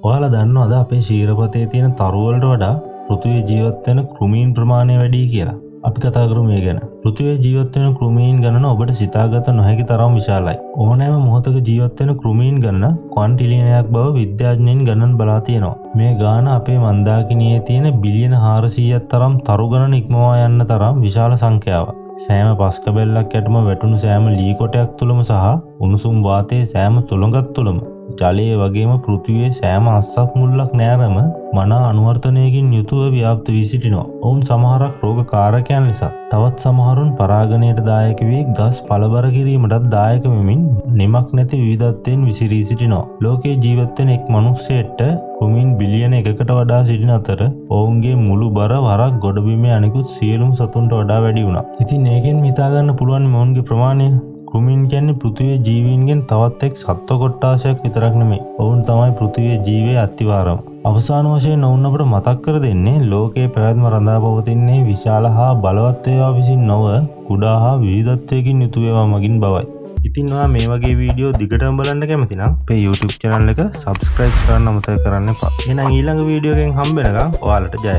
ඔයාලා දන්නවද අපේ ක්ෂීරපතේ තියෙන තරු වලට වඩා පෘථිවියේ ජීවත් වෙන කෘමීන් ප්‍රමාණය වැඩි කියලා? අපි කතා කරමු මේ ගැන. පෘථිවියේ ජීවත් වෙන කෘමීන් ගණන ඔබට සිතාගත නොහැකි තරම් විශාලයි. ඕනෑම මොහොතක ජීවත් වෙන කෘමීන් ගණන ක්වන්ටිලියනයක් බව විද්‍යාඥයින් ගණන් බලා තියෙනවා. මේ ගාන අපේ මන්දාකිනියේ තියෙන බිලියන 400ක් තරම් තරු ගණන ඉක්මවා යන්න තරම් විශාල සංඛ්‍යාවක්. සෑම පස් කැබැල්ලක් යටම වැටුණු සෑම ලී කොටයක් තුළම සහ උණුසුම් වාතයේ සෑම තුළඟක් තුළම, ජලයේ වගේම පෘථිවියේ සෑම අස්සක් මුල්ලක් නෑරම මනා අනුවර්තනයකින් යුතුව ව්‍යාප්ත වී සිටිනවා. ඔවුන් සමහරක් රෝග කාරකයන් ලෙසත්, තවත් සමහරුන් පරාගණයට දායක වී ගස් පළබර කිරීමටත් දායක වෙමින් නිමක් නැති විවිධත්වයෙන් විසිරී සිටිනවා. ලෝකයේ ජීවත් වෙන එක් මනුස්සයෙක්ට කෘමීන් බිලියන එකකට වඩා සිටින අතර, ඔවුන්ගේ මුළු බර වරක් ගොඩබිමේ අනිකුත් සියලුම සතුන්ට වඩා වැඩි වුණා. ඉතින් ඒකෙන් හිතා ගන්න පුළුවන් මොවුන්ගේ ප්‍රමාණය. කෘමීන් කියන්නේ පෘථිවියේ ජීවීන්ගෙන් තවත් එක් සත්ව කොට්ටාසයක් විතරක් නෙමෙයි. ඔවුන් තමයි පෘථිවියේ ජීවයේ අත්තිවාරම. අවසාන වශයෙන් ඔවුන් අපට මතක් කර දෙන්නේ ලෝකයේ පැවැත්ම රඳා පවතින්නේ විශාල හා බලවත් ඒවා විසින් නොව, කුඩා හා විවිධත්වයකින් යුතු ඒවා මගින් බවයි. ඉතින් ඔයා මේ වගේ වීඩියෝ දිගටම බලන්න කැමති නම් අපේ YouTube channel එක subscribe කරන්න අමතක කරන්න එපා. එහෙනම් ඊළඟ වීඩියෝ එකෙන් හම්බ වෙනකම් ඔයාලට ජය.